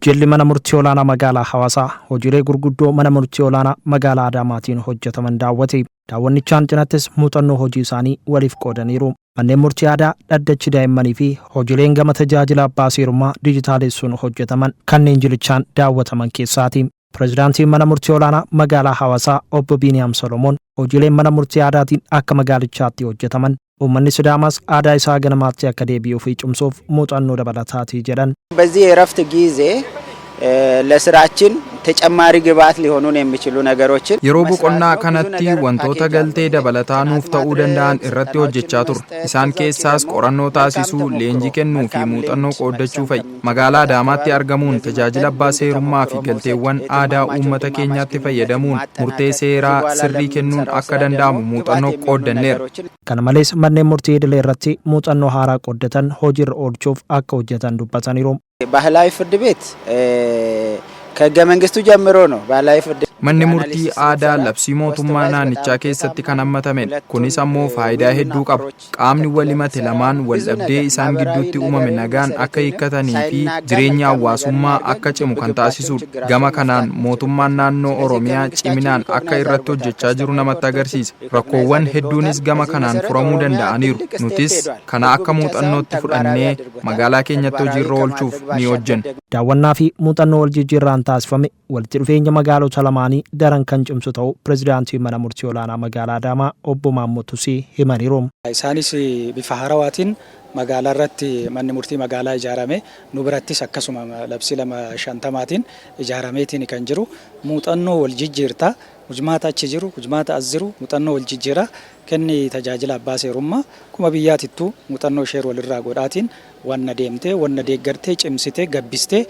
Jilli Mana Murtii Olaanaa Magaalaa Hawaasaa hojiilee gurguddoo Mana Murtii Olaanaa Magaalaa Adaamaatiin hojjetaman daawwate. Daawwannichaan cinattis muuxannoo hojii isaanii waliif qoodaniiru. Manneen murtii aadaa, dhaddachi daa'immanii fi hojiileen gama tajaajila abbaa seerummaa dijitaalessuun hojjetaman kanneen jilichaan daawwataman keessaati. Pirezidaantiin Mana Murtii Olaanaa Magaalaa Hawaasaa Obbo Biiniyaam Solomoon hojiileen mana murtii aadaatiin akka magaalichaatti hojjetaman uummanni Sidaamaas aadaa isaa ganamaatti akka deebi'uu fi cimsuuf muuxannoo dabalataati jedhan. በዚህ የእረፍት ጊዜ ለስራችን ተጨማሪ ግብአት ሊሆኑን የሚችሉ ነገሮችን Yeroo boqonnaa kanatti wantoota galtee dabalataa nuuf ta'uu danda'an irratti hojjechaa turre. Isaan keessaas qorannoo taasisuu, leenjii kennuu fi muuxannoo qooddachuu fa'i. Magaalaa Adaamaatti argamuun tajaajila abbaa seerummaa fi galteewwan aadaa uummata keenyaatti fayyadamuun murtee seeraa sirrii kennuun akka danda'amu muuxannoo qooddanneerra. Kana malees manneen murtii idilee irratti muuxannoo haaraa qooddatan hojiirra oolchuuf akka hojjetan dubbataniiru. ባህላዊ ፍርድ ቤት ከህገ መንግስቱ ጀምሮ ነው። ባህላዊ ፍርድ Manni murtii aadaa labsii mootummaa naannichaa keessatti kan hammatamedha. Kunis ammoo faayidaa hedduu qaba. Qaamni wal himate lamaan wal dhabdee isaan gidduutti uumame nagaan akka hiikkatanii fi jireenya hawaasummaa akka cimu kan taasisudha. Gama kanaan mootummaan naannoo Oromiyaa ciminaan akka irratti hojjechaa jiru namatti agarsiisa. Rakkoowwan hedduunis gama kanaan furamuu danda'aniiru. Nutis kana akka muuxannootti fudhannee magaalaa keenyatti hojiirra oolchuuf ni hojjenna. Daawwannaa fi muuxannoo wal jijjiirraan taasifame walitti dhufeenya magaalota lamaanii daran kan cimsu ta'uu pirezidaantii mana murtii olaanaa magaalaa Adaamaa obbo Maammoo Tusii himaniiru. Isaanis bifa haarawaatiin magaalaa irratti manni murtii magaalaa ijaarame, nu birattis akkasuma labsii 250maatiin ijaarameetiin kan jiru. Muuxannoo wal jijjiirta, hujmaata achi jiru, hujmaata as jiru, muuxannoo wal jijjiira. Kenni tajaajila abbaa seerummaa akkuma biyyaatittuu muuxannoo ishee walirraa godhaatiin wanna deemtee, wanna deeggartee, cimsitee, gabbistee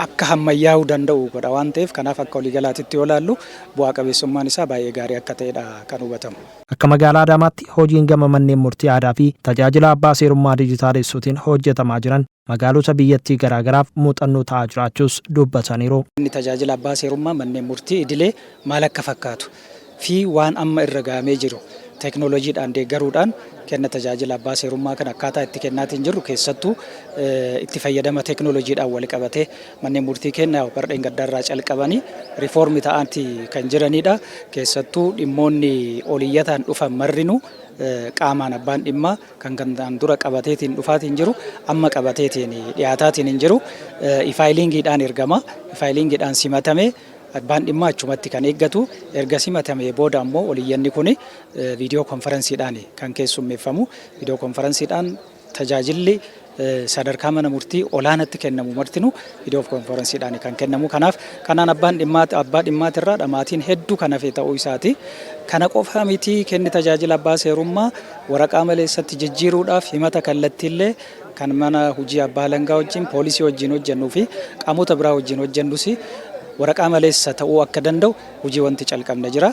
akka hammayyaa'uu danda'u godha waan ta'eef, kanaaf akka waliigalaatitti yoo ilaallu bu'aa qabeessummaan isaa baay'ee gaarii akka ta'edha kan hubatamu. Akka magaalaa Adaamaatti hojiin gama manneen murtii aadaa fi tajaajila abbaa seerummaa dijitaalessuutiin hojjetamaa jiran magaalota biyyattii garaagaraaf muuxannoo ta'aa jiraachuus dubbataniiru. Inni tajaajila abbaa seerummaa manneen murtii idilee maal akka fakkaatu fi waan amma irra gahamee jiru teeknooloojiidhaan deeggaruudhaan kenna tajaajila abbaa seerummaa kan akkaataa itti kennaatiin jirru, keessattuu itti fayyadama teeknooloojiidhaan wal qabatee manneen murtii kenna bardheen gaddaarraa calqabanii riifoormi ta'aati kan jiranidha. Keessattuu dhimmoonni oliyyataan dhufan marrinuu qaamaan abbaan dhimmaa kan kanaan dura qabateetiin dhufaatiin jiru amma qabateetiin dhiyaataatiin hin jiru. E-filingiidhaan ergama. E-filingiidhaan simatamee abbaan dhimmaa achumatti kan eeggatu. Erga simatamee booda ammoo oliyyanni kun viidiyoo konferensiidhaan kan keessummeeffamu. Viidiyoo konferensiidhaan tajaajilli sadarkaa mana murtii olaanatti kennamu martinuu viidiyoo konferensiidhaan kan kennamu. Kanaaf kanaan abbaan dhimmaa abbaa dhimmaatirraa dhamaatiin hedduu kan hafe ta'uu isaati. Kana qofa miti, kenni tajaajila abbaa seerummaa waraqaa maleessatti jijjiiruudhaaf himata kallattiillee kan mana hojii abbaa alangaa wajjin, poolisii wajjin hojjennuu fi qaamota biraa wajjin hojjennus waraqaa maleessa ta'uu akka danda'u hojii wanti calqabne jira.